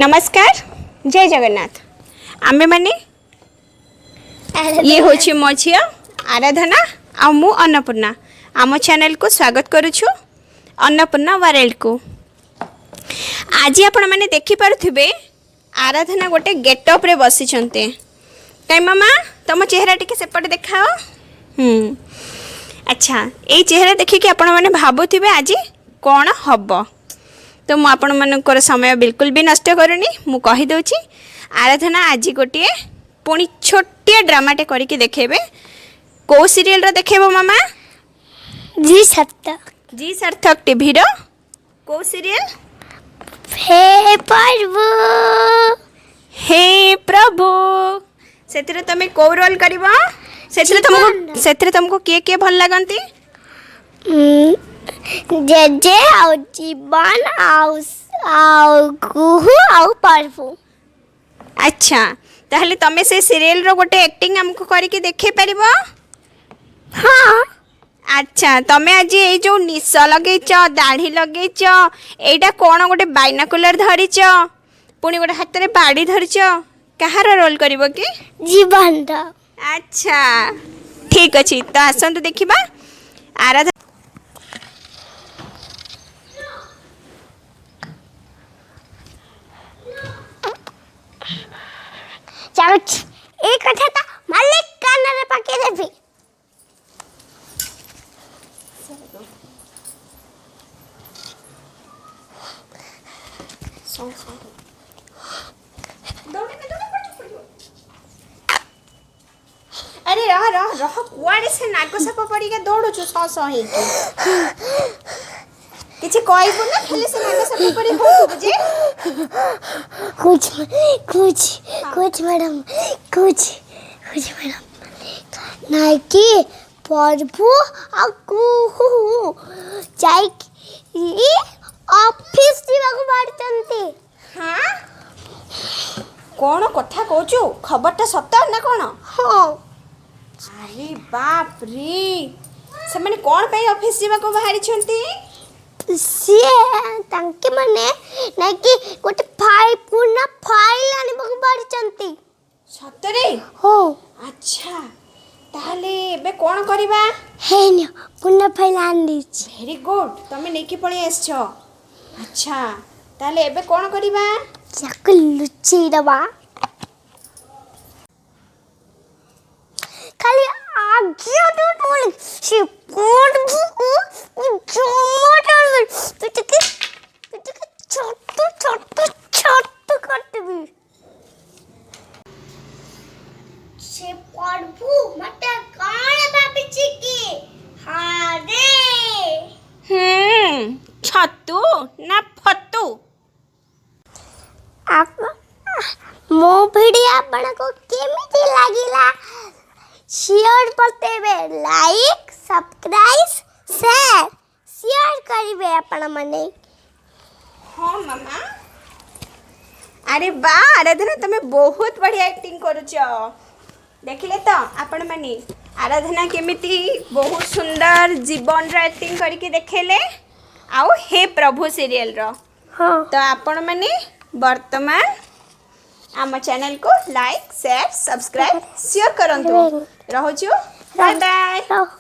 ନମସ୍କାର, ଜୟ ଜଗନ୍ନାଥ। ଆମେମାନେ ଇଏ ହେଉଛି ମୋ ଝିଅ ଆରାଧନା ଆଉ ମୁଁ ଅନ୍ନପୂର୍ଣ୍ଣା। ଆମ ଚ୍ୟାନେଲକୁ ସ୍ୱାଗତ କରୁଛୁ, ଅନ୍ନପୂର୍ଣ୍ଣା ୱାର୍ଲଡକୁ। ଆଜି ଆପଣମାନେ ଦେଖିପାରୁଥିବେ, ଆରାଧନା ଗୋଟେ ଗେଟଅପ୍ରେ ବସିଛନ୍ତି। କାଇଁ ମାମା, ତମ ଚେହେରା ଟିକେ ସେପଟେ ଦେଖାଅ। ଆଚ୍ଛା, ଏଇ ଚେହେରା ଦେଖିକି ଆପଣମାନେ ଭାବୁଥିବେ ଆଜି କ'ଣ ହବ। ତ ମୁଁ ଆପଣମାନଙ୍କର ସମୟ ବିଲକୁଲ ବି ନଷ୍ଟ କରୁନି, ମୁଁ କହିଦେଉଛି, ଆରାଧନା ଆଜି ଗୋଟିଏ ପୁଣି ଛୋଟିଆ ଡ୍ରାମାଟେ କରିକି ଦେଖେଇବେ। କେଉଁ ସିରିଏଲର ଦେଖେଇବ ମାମା? ଜି ସାର୍ଥକ। ଜି ସାର୍ଥକ ଟିଭିର କେଉଁ ସିରିଏଲ? ହେ ପ୍ରଭୁ। ହେ ପ୍ରଭୁ। ସେଥିରେ ତମେ କେଉଁ ରୋଲ୍ କରିବ? ସେଥିରେ ତମକୁ ଜୀବନ। ସେଥିରେ ତମକୁ କିଏ କିଏ ଭଲ ଲାଗନ୍ତି? ଜେଜେ ଆଉ ଜୀବନ ଆଉ କୁହୁ ଆଉ ପ୍ରଭୁ। ଆଚ୍ଛା, ତାହେଲେ ତମେ ସେ ସିରିଏଲର ଗୋଟେ ଆକ୍ଟିଂ ଆମକୁ କରିକି ଦେଖେଇ ପାରିବ? ହଁ। ଆଚ୍ଛା, ତମେ ଆଜି ଏଇ ଯୋଉ ନିଶ ଲଗେଇଛ, ଦାଢ଼ି ଲଗେଇଛ, ଏଇଟା କ'ଣ ଗୋଟେ ବାଇନାକୁଲର ଧରିଛ, ପୁଣି ଗୋଟେ ହାତରେ ବାଡ଼ି ଧରିଛ, କାହାର ରୋଲ୍ କରିବ କି? ଜୀବନର। ଆଚ୍ଛା, ଠିକ୍ ଅଛି। ତ ଆସନ୍ତୁ ଦେଖିବା ଆରାଧନା। ଯାଉଛି, ଏଇ କଥାଟା ମାଲିକ କାନରେ ପକେଇଦେବି। ଆରେ ରହ ରହ ରହ, କୁଆଡ଼େ ସେ ନାଗ ସାପ ପରିକା ଦୌଡ଼ୁଛୁ ସଁ ସଁ ହେଇକି? କିଛି କହିବୁ ନା ଖାଲି ସେ ନାଗ ସାପ ପରି ହଉଥିବୁ ଯେ? କହୁଛି, କହୁଛି, କହୁଛି ମ୍ୟାଡ଼ାମ, କହୁଛି, କହୁଛି ମ୍ୟାଡ଼ାମ। ନାଇକି ପ୍ରଭୁ ଆଉ କୁହୁ ଯାଇକି ଅଫିସ ଯିବାକୁ ବାହାରିଛନ୍ତି। ହଁ, କ'ଣ କଥା କହୁଛୁ? ଖବରଟା ସତ ନା କ'ଣ? ହଁ। ଆରେ ବାପ ରେ, ସେମାନେ କ'ଣ ପାଇଁ ଅଫିସ ଯିବାକୁ ବାହାରିଛନ୍ତି? ସିଏ ତାଙ୍କେ ମାନେ ନାଇକି ଗୋଟେ ଫାଇଲ, ପୁରୁଣା ଫାଇଲ ଆଣିବାକୁ ବାହାରିଛନ୍ତି। ସତରେ? ହଁ। ଆଚ୍ଛା, ତାହେଲେ ଏବେ କ'ଣ କରିବା? ହେଇନି, ପୁରୁଣା ଫାଇଲ ଆଣି ଦେଇଛି। ଭେରି ଗୁଡ୍, ତମେ ନେଇକି ପଳେଇ ଆସିଛ। ଆଚ୍ଛା, ତାହେଲେ ଏବେ କ'ଣ କରିବା? ତାକୁ ଲୁଚେଇ ଦେବା। ଖାଲି ଆଜ୍ଞା ସେ ପ୍ରଭୁକୁ ଜମା ଡରବେନି। ତୁ ଟିକେ ଛୋଟ ଛୋଟ ଛୋଟ କରିଦେବି। ସେ ପ୍ରଭୁ ମତେ କଣ ଭାବିଛି କି? ହଁ ରେ। ଛତୁ ନା ଫତୁ? ଆପଣ ମୋ ଭିଡ଼ିଓ ଆପଣଙ୍କୁ କେମିତି ଲାଗିଲା, ସିଓର ବତେଇବେ। ଲାଇକ୍, ସବସ୍କ୍ରାଇବ୍, ସେୟାର ସିଓର କରିବେ ଆପଣମାନେ। ହଁ ମାମା। ଆରେ ବା ଆରାଧନା, ତମେ ବହୁତ ବଢ଼ିଆ ଆକ୍ଟିଂ କରୁଛ। ଦେଖିଲେ ତ ଆପଣମାନେ, ଆରାଧନା କେମିତି ବହୁତ ସୁନ୍ଦର ଜୀବନର ଆକ୍ଟିଂ କରିକି ଦେଖେଇଲେ ଆଉ ହେ ପ୍ରଭୁ ସିରିଏଲର। ତ ଆପଣମାନେ ବର୍ତ୍ତମାନ ଆମ ଚ୍ୟାନେଲକୁ ଲାଇକ୍, ସେୟାର, ସବସ୍କ୍ରାଇବ୍ ସିଓର କରନ୍ତୁ। ରହୁଛୁ, ବାଏ ବାଏ। ରହୁ।